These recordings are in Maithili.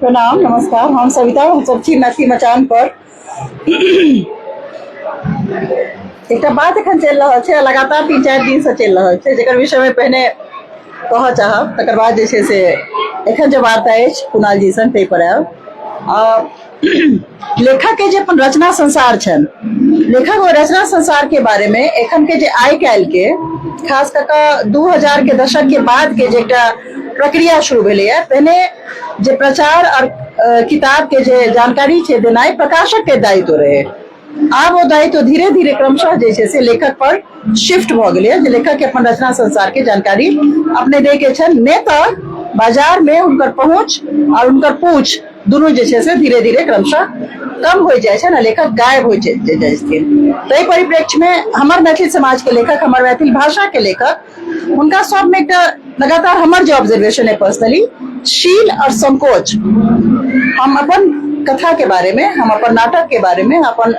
प्रणाम, नमस्कार। हम सविता, हम सब छी मैथिली मचान पर। एकटा बात एखन चलि रहल छै, लगातार 3-4 दिन से चलि रहल छै, जकर विषयमे पहिने कहऽ चाहब, तकर बाद जे छै से एखन जे वार्ता अछि कुणाल जी संग ताहि पर आयब। लेखक के जे अपन रचना संसार छनि, लेखक और रचना संसार के बारे में एखन के जे आइ काल्हि के खास कऽ कऽ 2000 के दशक के बाद के जे एकटा प्रक्रिया शुरू भेलैए, पहिने जे प्रचार और किताब के जे जानकारी छै देनाइ प्रकाशक के दायित्व रहे, आब ओ दायित्व धीरे धीरे क्रमशः जे छै से लेखक पर शिफ्ट भऽ गेलैए, जे लेखक के अपन रचना संसार के जानकारी अपने दै के छनि, नहि तऽ बाजार में हुनकर पहुँच और हुनकर पूछ दुनू जे छै से धीरे धीरे क्रमशः कम होइ जाइ छै ने, लेखक गायब होइ जाइ छथिन। ताहि परिप्रेक्ष्य में हमर मैथिल समाज के लेखक, हमर मैथिल भाषा के लेखक, हुनका सबमे एकटा लगातार हमर जे ऑब्जर्वेशन है पर्सनली, शील और संकोच, हम अपन कथा के बारे में, हम अपन नाटक के बारे में, अपन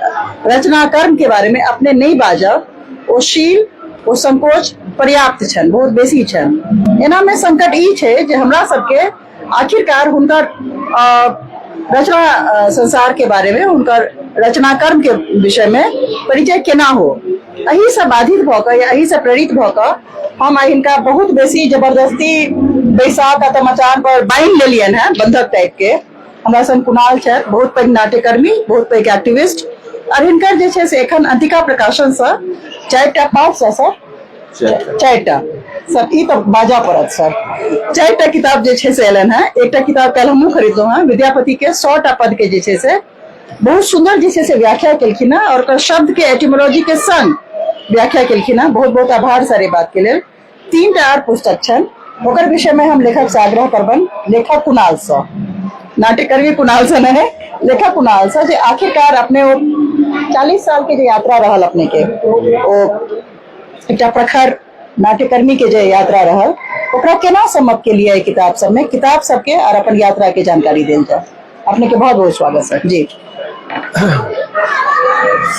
रचना कर्म के बारे में अपने नहीं बाजब, ओ शील ओ संकोच पर्याप्त छनि, बहुत बेसी छनि। एना में संकट ई छै जे हमरा सबके आखिरकार हुनकर रचना संसार के बारे में, हुनकर रचना कर्म के विषय में परिचय केना हो। एहि से बाधित भऽ कऽ या एहि से प्रेरित भऽ कऽ हम आइ हिनका बहुत बेसी जबरदस्ती बैसा कऽ तऽ मचान पर बान्हि लेलियनि हेँ, बंधक टाइप के। हमरा संग कुणाल छथि, बहुत पैघ नाट्यकर्मी, बहुत पैघ एक्टिविस्ट, और हिनकर जे छै से एखन अंतिका प्रकाशन से 4टा पाठ सर, 4टा सर, ई तऽ बाजऽ पड़त सर, 4टा किताब जे छै से एलनि हेँ। एकटा किताब काल्हि हमहूँ खरीदलहुँ हेँ, विद्यापति के 100टा पद के जे छै से बहुत सुंदर जे छै से व्याख्या केलखिन हेँ और ओकर शब्द के एटिमोलॉजी के संग व्याख्या केलखिन हेँ। बहुत बहुत आभार सर एहि बात के लेल। 3टा आर पुस्तक छनि, ओकर विषय में हम लेखक से आग्रह करबनि, लेखक कुणाल से, नाट्यकर्मी कुणाल से नहीं, लेखक कुणाल से, जे आखिरकार अपने ओ 40 साल के जे यात्रा रहल अपने के, ओ एकटा प्रखर नाट्यकर्मी के जे यात्रा रहल, ओकरा केना समप के लिए किताब सब में, किताब सबके और अपन यात्रा के जानकारी देल जाए। अपने के बहुत बहुत स्वागत सर जी।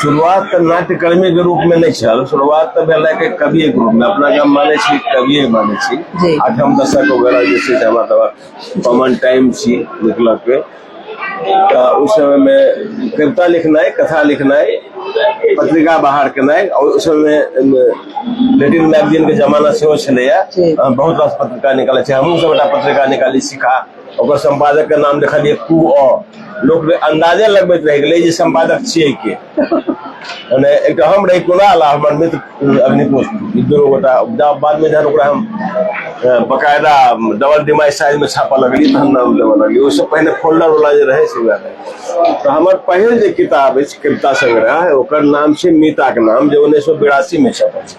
शुरुआत तऽ नाट्यकर्मी के रूप में नहीं छल, शुरुआत तऽ भेल के कविये के रूप में। अपना के हम मानै छी, कविये मानै छी। 8म दशक वगैरह जे छै से हमरा तऽ कॉमन टाइम छी लिखलक के, तऽ ओहि समय में कविता लिखनाइ, कथा लिखनाइ, पत्रिका बाहर केनाइ, और ओहि समय में लिटिल मैगजीन के जमाना सेहो छलैया, बहुत रास पत्रिका निकालै छै, हमहूँ सब एकटा पत्रिका निकाली सिखा, ओकर संपादक के नाम देखलियै कु अ, लोक अंदाजे लगबैत रहि गेलै जे संपादक छियै के। मने एकटा हम रही कुणाल आ हमर मित्र अग्निकोश, ई दुनू गोटा। बाद में जहन ओकरा हम बकायदा डबल डिमाई साइज में छापऽ लगलियै तहन नाम देबऽ लगलियै, ओहिसँ पहिने फोल्डर वाला जे रहै से वएह रहै। तऽ हमर पहिल जे किताब अछि कविता संग्रह, ओकर नाम छै मीताक नाम, जे 1982 में छपल छै।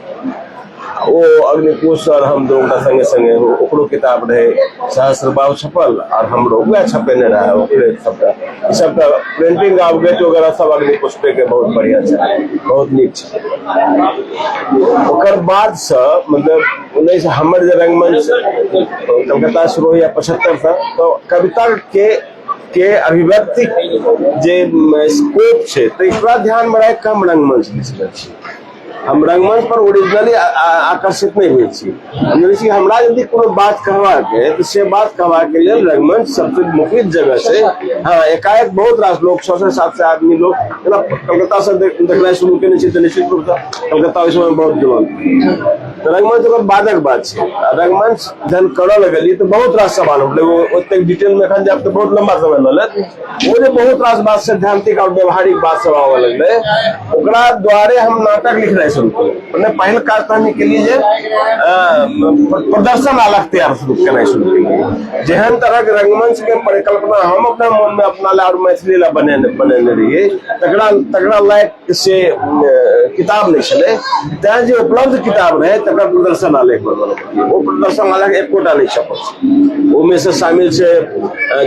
ओ अग्निकोश सर हम दुनू गोटा संगे संगे, ओकरो किताब रहे सहस्रबाहु छपल और हमरो वएह छपेने रहे ओकरे सबटा। ई सबटा प्रिंटिंग अपडेट वगैरह सब अग्निकोश पे के बहुत बढ़िया छै, बहुत नीक छै। ओकर बाद से मतलब 19 हमर जे रंगमंच कलकत्ता शुरू होइया 75 से, तो कविता के अभिव्यक्ति जे स्कोप छै तऽ एकरा ध्यान में राखि कऽ हम रंगमंच दिस छी। हम रंगमंच पर ओरिजिनली आकर्षित नहि होइ छी, हम छी हमरा यदि कोनो बात कहबाक है तऽ से बात कहबाक लेल रंगमंच सबसे मुख्य जगह छै। हाँ, एकाएक बहुत रास लोग 600 700 आदमी लोग जेना कलकत्ता से देखनाइ शुरू केने छी तऽ निश्चित रूपसँ कलकत्ता ओहि समय बहुत जुड़ल, तऽ रंगमंच ओकर बादक बात छै। रंगमंच जहन करऽ लगलियै तऽ बहुत रास सवाल उठलै, ओतेक डिटेल में एखन जायब तऽ बहुत लम्बा समय लऽ लेत। ओ जे बहुत रास बात सैद्धांतिक और व्यवहारिक बात सब आबऽ लगलै, ओकरा द्वारे हम नाटक लिखनाइ शुरू केलहुँ। मने पहिल काज तऽ हम ई केलियै जे प्रदर्शन आलख तैयार शुरू केनाइ शुरू केलियै। जेहन तरहक रंगमंच के परिकल्पना हम अपना मन में अपना ला और मैथिली ला बनेने रहियै, तकरा तकरा लायक से किताब नहि छलै, तैं जे उपलब्ध किताब रहै तकरा प्रदर्शन आलेख पर बनबलियै। ओ प्रदर्शन आलेख एकोटा नहि छपल छै। ओहिमे से शामिल छै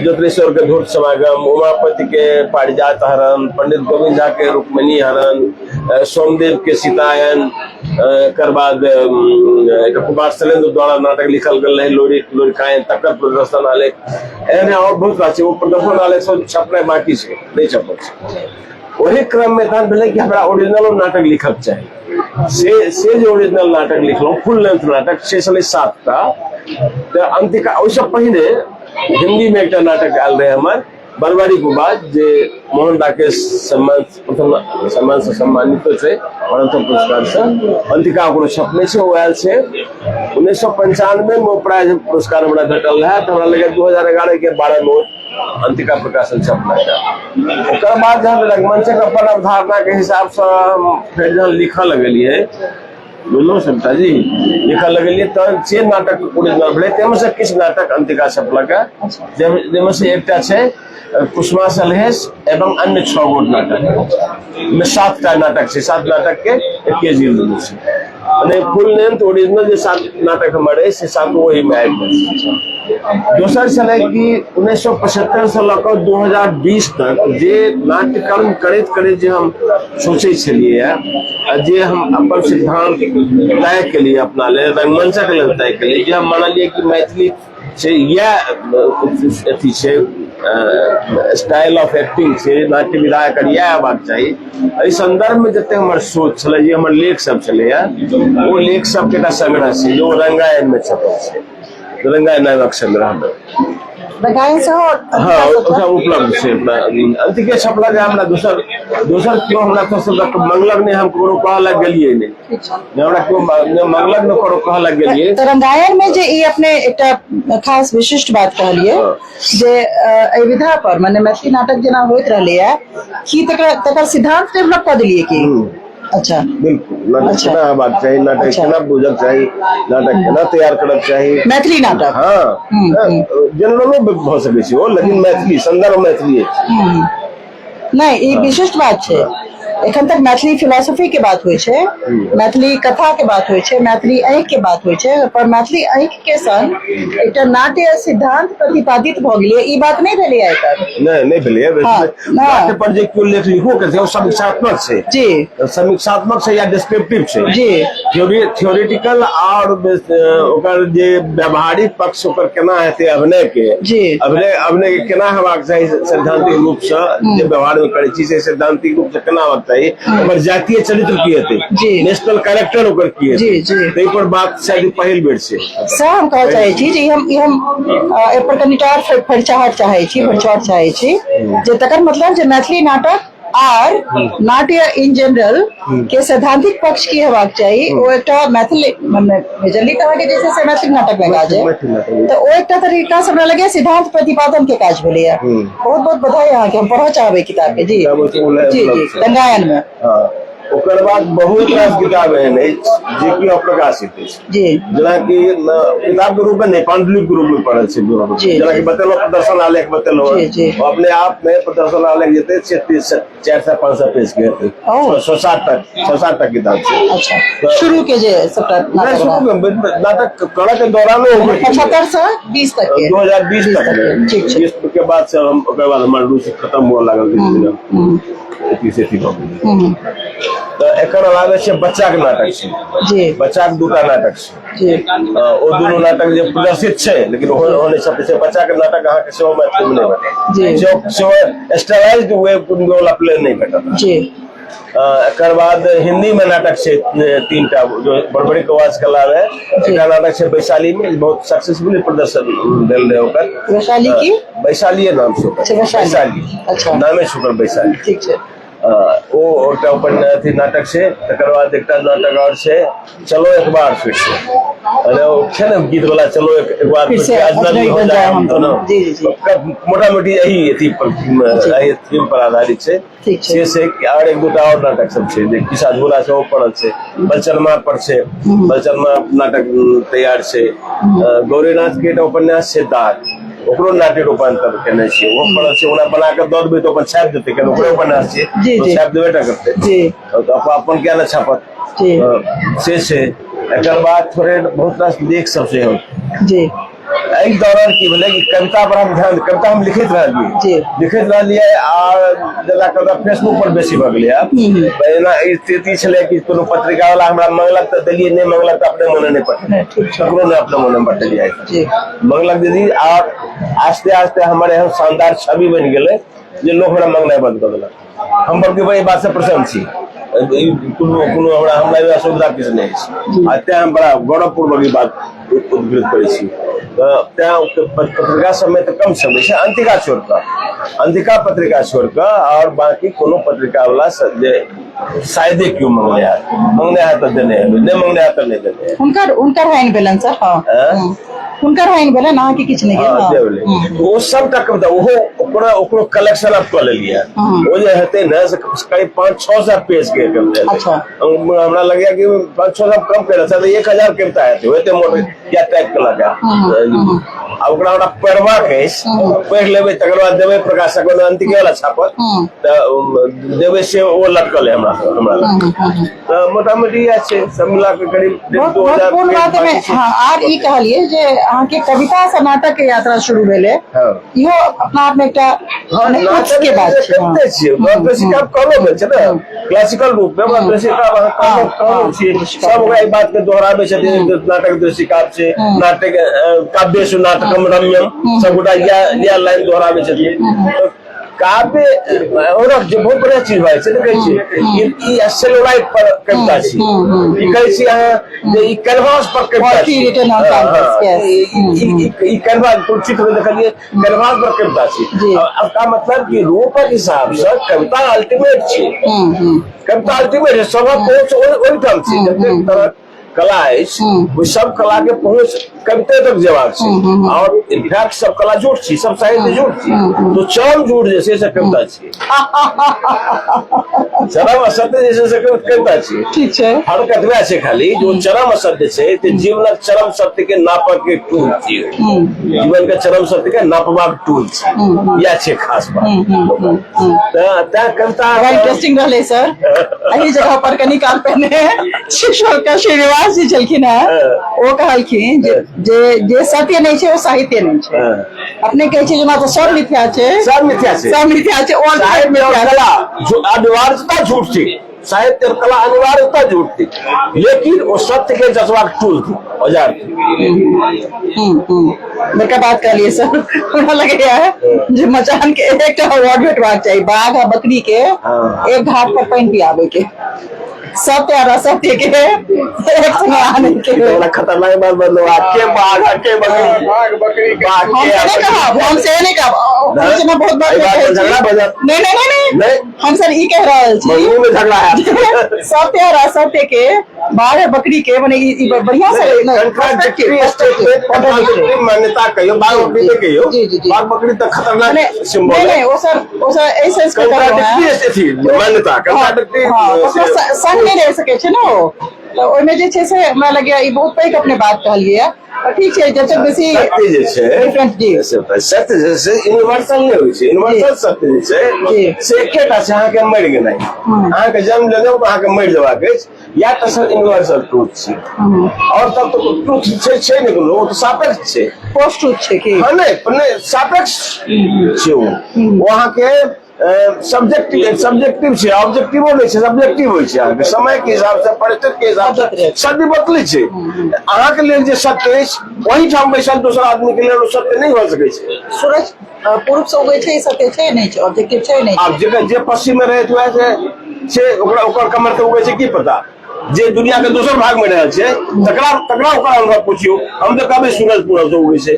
ज्योतिरीश्वर के धूर्त समागम, उमापति के पारिजात हरण, पंडित गोविंद झा के रुक्मिणी हरण, सोमदेव के सीतायन, एकर बाद कुमार शैलेन्द्र द्वारा नाटक लिखल गेल रहे लोरी लोरिकायन, तकर प्रदर्शन आलेख, एहन और बहुत रास छै। ओ प्रदर्शन आलेख सब छपनाइ बाकी छै, नहि छपल छै। ओहि क्रम में तहन भेलै कि हमरा ओरिजिनलो नाटक लिखक चाही, से जे ओरिजिनल नाटक लिखलहुँ फुल लेंथ नाटक से छलै 7टा। तऽ अंतिका ओहिसँ पहिने हिंदी में एकटा नाटक आयल रहे हमर बरबरी के बाद, जे मोहन राकेश सम्मान, प्रथम सम्मान से सम्मानित छै प्रथम पुरस्कार से, अंतिका ओकरो छपने छै। ओ आयल छै 1995 में। ओ प्राइज पुरस्कार हमरा भेटल रहे, तऽ हमरा लगे 2011 के 12 में अंतिका प्रकाशन छपलक। ओकर बाद जहन रंगमंचक अपन अवधारणा के हिसाब से हम फेर जहन लिखऽ लगलियै, बुझलहुँ सविता जी, लिखऽ लगलियै तऽ जे नाटक ओरिजिनल भेलै ताहिमे से किछु नाटक अंतिका छपलक, जाहिमे से एकटा छै कुसुमा सलहेश एवं अन्य 6 गोट नाटक मे 7टा नाटक छै। 7 नाटक के एके जिल्द मे छै, मने फुल लेंथ ओरिजिनल जे 7 नाटक हमर अछि से 7 ओहिमे आबि गेल छै। दोसर छलै कि 1975 से लऽ कऽ 2020 तक जे नाट्यकर्म करैत करैत जे हम सोचै छलियै आ जे हम अपन सिद्धांत तय केलियै, अपना लेल रंगमंचक लेल तय केलियै, जे हम मानलियै कि मैथिली छै, इएह अथी छै, स्टाइल ऑफ एक्टिंग छै, नाट्य विधा एकर इएह हेबाक चाही, एहि सन्दर्भमे जते हमर सोच छलै, जे हमर लेख सब छलैए, ओ लेख सबके एकटा संग्रह छै जे ओ रंगायनमे छपल छै, रंगायन नामक संग्रहमे। रंगायन सेहो? हँ, ओकरा उपलब्ध छै अपना अंतिके छपलक। हमरा दोसर दोसर केओ हमरा सब मंगलक नहि, हम ककरो कहऽ लग गेलियै नहि, हमरा केओ मंगलक नहि, ककरो कहऽ लग गेलियै। तऽ रंगायन मे जे ई अपने एकटा खास विशिष्ट बात कहलियै जे एहि विधा पर, माने मैथिली नाटक जेना होइत रहलैए की तकर सिद्धांत डेवलप कऽ देलियै की? अच्छा। बिल्कुल, नाटक केना हेबाक चाही, नाटक केना बुझक चाही, नाटक केना तैयार करक चाही। मैथिली नाटक। हँ, जनरलो भऽ सकै छै ओ, लेकिन मैथिली संदर्भ मैथिली अछि। नहि, ई विशिष्ट बात छै। एखन तक मैथिली फिलोसफी के बात होइ छै, मैथिली कथा के बात होइ छै, मैथिली आँखि के बात होइ छै, पर मैथिली आँखि के संग एकटा नाट्य सिद्धांत प्रतिपादित भऽ गेलै, ई बात नहि भेलै आइ तक। नहि, नहि भेलै। नाट्य पर जे केओ लेख लिखो के छै, ओ समीक्षात्मक छै। समीक्षात्मक छै या डिस्क्रिप्टिव छै। थ्योरी थ्योरेटिकल और ओकर जे व्यावहारिक पक्ष ओकर केना हेतै अभिनय के, अभिनय अभिनय के केना हेबाक चाही, सैद्धांतिक रूप से जे व्यवहार में करै छी से सैद्धांतिक रूप से केना हेबाक चाही, ओकर जातीय चरित्र की हेतै, नेशनल कैरेक्टर ओकर की हेतै, ताहि पर बात शायद पहिल बेर छै। सएह हम कहऽ चाहै छी जे ई हम एहि पर कनिटा आओर फरिचाहट चाहै छी, फरिचौट चाहै छी जे तकर मतलब जे मैथिली नाटक आर नाट्य इन जनरल के सैद्धांतिक पक्ष की हेबाक चाही, ओ एकटा मैथिली मेजरली तऽ अहाँके जे छै से मैथिली नाटक मे काज है, तऽ ओ एकटा तरीका से हमरा लगैया सिद्धांत प्रतिपादन के काज भेलैया। बहुत बहुत बधाई अहाँके। हम पढ़ऽ चाहबै किताब के। जी जी जी रंगायन मे। ओकर बाद बहुत रास किताब एहन अछि जे कि अप्रकाशित अछि, जेनाकि किताब के रूप में नहि, पांडुलिपि के रूप में पड़ल छै, जेनाकि बतेलहुँ प्रदर्शन आलेख बतेलहुँ, अपने आप में प्रदर्शन आलेख जेते छै 400-500 पेज के हेतै, 6-7 तक, 6-7 टा किताब छै। अच्छा, शुरू के जे सबटा शुरू नाटक करऽ के दौरान 75 से 20 तक के। 2020 तक, ठीक छै। 20 के बाद से हम, ओकर बाद हमर रुचि खत्म हुअ लागल धीरे धीरे, अथी से अथी भऽ गेलै। तऽ एकर अलावे छै बच्चाके नाटक छै, बच्चाके दूटा नाटक छै। ओ दुनू नाटक जे प्रदर्शित छै, लेकिन ओहो नहि छपै छै। बच्चाके नाटक अहाँके सेहो मैथिलीमे नहि भेटत, सेहो सेहो स्टाइलाइज्ड वे वाला प्ले नहि भेटत। एकर बाद हिंदी में नाटक छै 3 टा, जो बड़बड़ी कवाज के अलावे एकटा नाटक छै वैशाली में, बहुत सक्सेसफुली प्रदर्शन भेल रहे ओकर। वैशाली की? वैशालीए नाम छै ओकर। वैशाली। नामे छै ओकर वैशाली। ठीक छै। ओ एकटा अपन अथी नाटक छै। तकर बाद एकटा नाटक आओर छै, चलो एक बार फिर से, अरे ओ छै ने गीत वाला, चलो एक बार फिर से अजनबी बन जाए हम दोनों। जी जी जी मोटा मोटी यही अथी पर, एही थीम पर आधारित छै। ठीक छै। से छै आओर एक दूटा आओर नाटक सब छै जे किसा झूला सेहो पड़ल छै, बलचनमा पर छै, बलचनमा नाटक तैयार छै। गौरीनाथ के एकटा उपन्यास छै दाग, ओकरो नाट्य रूपांतर केने छियै, ओहो पड़ल छै। ओना बना कऽ दऽ देबै तऽ अपन छापि देतै, किया ओकरे उपन्यास छियै, छापि देबे टा करतै, तऽ अपन किया ने छापत। से छै। एकर बाद थोड़े बहुत रास लेख सब सेहो। एहि दौरान की भेलै कि कविता पर हम ध्यान, कविता हम लिखैत रहलियै, लिखैत रहलियै आ जेना कविता फेसबुक पर बेसी भऽ गेलै। आब एना स्थिति छलै कि कोनो पत्रिका वाला हमरा मंगलक तऽ देलियै, नहि मंगलक तऽ अपने मने नहि पठेलियै, ककरो नहि अपने मने पठेलियै। मंगलक दीदी आ आस्ते आस्ते हमर एहन शानदार छवि बनि गेलै जे लोक हमरा मंगनाइ बंद कऽ देलक। हम बड़की एहि बातसँ प्रसन्न छी। ई कोनो कोनो हमरा हमरा एहि असुविधा किछु नहि अछि आ तेँ हम बड़ा गौरवपूर्वक ई बात उद्घृत करै छी। तऽ तेँ पत्रिका सबमे तऽ कम छपै छै, अंतिका छोड़ि कऽ, अंतिका पत्रिका छोड़ि कऽ आओर बाँकी कोनो पत्रिका वला जे शायदे केओ मंगने हैत, मंगने हैत तऽ देने हेबै, नहि मंगने हैत तऽ नहि देने हेबै। हुनकर हुनकर हानि भेलनि सर? हँ। आँय? हुनकर हानि भेलनि, अहाँके किछु नहि हँ, भेल? जे भेलै ओ सबटा कविता ओहो ओकरा ओकरो कलेक्शन आब कऽ लेलियै। ओ जे हेतै ने से करीब 500-600 पेज के कविता हेतै। हमरा लगैया कि 500-600 कम करि छै तऽ 1000 कविता हेतै, ओते मोट या टाइप केलक। आ ओकरा हमरा पढ़बाक अछि, पढ़ि लेबै तकर बाद देबै प्रकाशक, ओना अंतिके वाला छापत तऽ देबै, से ओ लटकल है हमरा हमरा लग। तऽ मोटामोटी इएह छै, सब मिला कऽ करीब बहुत 1.5-2 हजार महत्वपूर्ण पेज बात एहिमे। बाकी छै। हँ, आर ई कहलियै जे अहाँके कविता से नाटक के यात्रा शुरू भेलै, इहो अपना आप में एकटा मने उच्च नाटक के बात जे छै। हँ। करिते छियै, ओकरा बेसी काल कहलो भेल छै ने, क्लासिकल रूप मे ओकरा बेसी काल अहाँ कहलो कहलो छियै। सब ओकरा ई बात के दोहराबै छथिन जे नाटक दृष्टिकाव्य छै, नाटक काव्येषु नाटकम रम्यम, सबगोटा इएह इएह लाइन दोहराबै छथिन। तऽ काव्य और जे बहुत बढ़िया चीज भए छै ने, कहै छियै ई सेलुलाइट पर कविता छी, ई कहै छी अहाँ जे ई कैनवास पर कविता Poetry छी। written on canvas, yes. ई कैनवास पर चित्र देखलियै, कैनवास पर कविता छी। अब का मतलब कि रूपक हिसाब से कविता अल्टीमेट छी, कविता अल्टीमेट है, सबक पहुंच ओहिठाम छै। जतेक तरह कला अछि ओहि सब कला के पहुंच कविते तक जेबाक छै, और इनफैक्ट सब कला झूठ छी, सब साहित्य झूठ छी, तो चरम झूठ जे छै से कविता छी, चरम असत्य जे छै से कविता छी। ठीक छै। फर्क एतबे छै खाली जो चरम असत्य छै ते जीवनक चरम सत्य के नापक के टूल छी, जीवन के चरम सत्य के नापबाक टूल छी, इएह छै खास बात। तऽ तैं कविता बड़ा इंटरेस्टिंग रहलै सर। एहि जगह पर कनी काल पहिने शिशोका श्रीनिवास जी छलखिन हेँ, ओ कहलखिन जे जे जे सत्य नहि छै ओ साहित्य नहि छै। अपने कहै छै जेना तऽ सब मिथ्या छै, सब मिथ्या छै, सब मिथ्या छै और साहित्य और मिथ्या छै। कला जो अनिवार्यता झूठ थी, साहित्य और कला अनिवार्यता झूठ थी, लेकिन वो सत्य के जचबाक टूल थी, औजार थी। बड़का बात कहलियै सर। हमरा लगैया जे मचान के एकटा अवार्ड भेटबाक चाही, बाघ आ बकरी के एक घाट पर पानि पियाबे के, सत्य और असत्य के एक संगे आने के। ई तऽ बड़ा खतरनाक बात बदलो, आ के बाघ आ के बकरी? बाघ बकरी के बाघ हम के से आ नहीं बकरी। कहब, हम से नहीं कहब, हम जेना बहुत बात एहि बात कहै पर छी। झगड़ा भऽ जायत। नहीं नहीं नहीं नहीं नहीं। हम सर ई कह रहल छी, मंगनी में झगड़ा है। सत्य और असत्य के, बाघ और बकरी के, मने ई बढ़िया से नहीं, contradictory perspective, statement, contradictory मान्यता कहियो, बाघ बकरी नहि कहियो। जी, जी, जी। बाघ बकरी तऽ खतरनाक मने सिंबल नहीं है। नहीं, वो सर, वो सर एहि सेंस के कहलहुँ हेँ। कंट्राडिक्टरी अथी मान्यता, कंट्राडिक्टरी। हँ, ककरो संग नहि रहि सकै छै ने ओ, तऽ ओहिमे जे छै से हमरा लगैया ई बहुत पैघ अपने बात कहलियै। ठीक छै, जतेक बेसी सत्य जे छै डिफरेंट जी सत्य जे छै यूनिवर्सल नहि होइ छै। यूनिवर्सल सत्य जे छै से एकेटा छै, अहाँके मरि गेनाइ, अहाँके जन्म लेलहुँ तऽ अहाँके मरि जेबाक अछि, या तऽ सर यूनिवर्सल ट्रूथ छै। और तब तऽ ट्रूथ छै छै नहि कोनो, ओ तऽ सापेक्ष छै। पोस्ट ट्रूथ छै की? हँ, नहि नहि, सापेक्ष छै ओ। ओ अहाँके सब्जेक्टिव सब्जेक्टिव छै, ऑब्जेक्टिवो नहि छै, सब्जेक्टिव होइ छै। अहाँके समय के हिसाब से, परिस्थिति के हिसाब से सत्य बदलै छै। अहाँके लेल जे सत्य अछि, ओहिठाम बैसल दोसर आदमी के लेल ओ सत्य नहि भऽ सकै छै। सूरज पूर्व से उगै छै, ई सत्य छै नहि छै? ऑब्जेक्टिव छै नहि? आब जेकर जे पश्चिम मे रहैत वएह छै से ओकरा ओकर कमर के उगै छै की पता। जे दुनिया के दोसर भाग में रहल छै तकरा तकरा ओकरा अनुभव पूछियो। हम तऽ कहबै सूरज पूरब से उगै छै,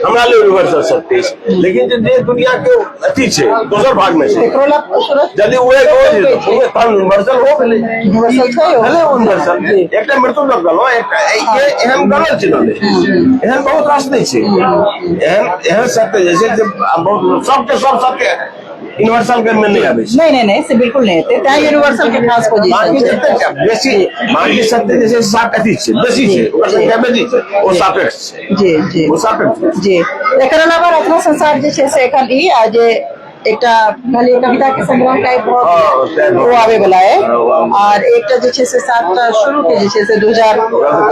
हमरा लेल यूनिवर्सल सत्य अछि, लेकिन जे जे दुनिया के अथी छै दोसर भाग में छै, एकरो ला सूरज यदि उहे उहे तहन यूनिवर्सल हो गेलै। यूनिवर्सल छै ओ। भेलै यूनिवर्सल। एकटा मृत्यु दऽ गेलहुँ, एकटा एहन गलत छै नॉलेज, एहन बहुत रास नहि छै एहन एहन सत्य जे छै जे बहुत सबके सब सत्य यूनिवर्सल के में नहि आबै छै। नहीं नहीं नहीं, से बिल्कुल नहीं हेतै, तैं यूनिवर्सल के खास बाकी पोजीशन छै। जतेक बेसी बाकी सत्य जे छै अथी छै, बेसी छै, ओकर संख्या बेसी छै, ओ सापेक्ष छै। जी जी। ओ सापेक्ष छै। जी, एकर अलावा रचना संसार जे छै से एखन ई आ जे एकटा कहलियै कविता के संग्रह टाइप भऽ हँ, गेल, तैं ओ आबै वला है, हँ, ओ आबै। आर एकटा जे छै से 7टा शुरू के जे छै से 2000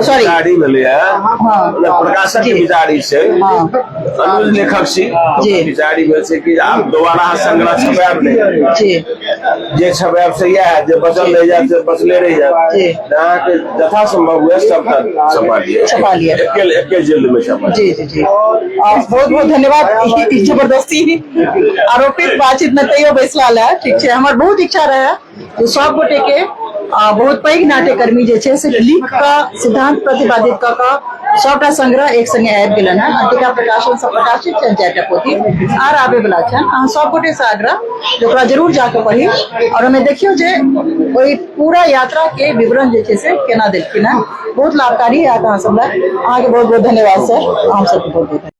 सॉरी विचारी भेलैए। हँ। मतलब प्रकाशक के विचारी छै, अनुज लेखक छी, जी। विचारी भेल छै कि आब दोबारा अहाँ संग्रह छपायब नहि। जे छपायब से इएह हैत, जे बचल रहि जायत से बचले रहि जायत। जी। तऽ अहाँके यथासंभव हुए सबटा छपा लिअ। छपा लिअ। एके एके जिल्द मे छपा जी जी जी, आ, बहुत बहुत धन्यवाद। ई जबरदस्ती आरोपित बातचीत में तैयो बैसला लए ठीक छै। हमर बहुत इच्छा रहे जे सब गोटे के बहुत पैघ नाट्यकर्मी जे छै से लिख कऽ सिद्धांत प्रतिपादित कऽ कऽ सबटा संग्रह एक संगे आबि गेलनि हेँ। अंतिका प्रकाशन सँ प्रकाशित छनि 4टा पोथी आर आबे वाला छनि। अहाँ सब गोटे सँ आग्रह जे ओकरा जरूर जाकऽ पढ़ी और ओहिमे देखियौ जे ओहि पूरा यात्रा के विवरण जे छै से केना देलखिन हेँ। बहुत लाभकारी हैत अहाँ सब लए। अहाँके बहुत बहुत धन्यवाद सर, हम सबके बहुत बहुत धन्यवाद।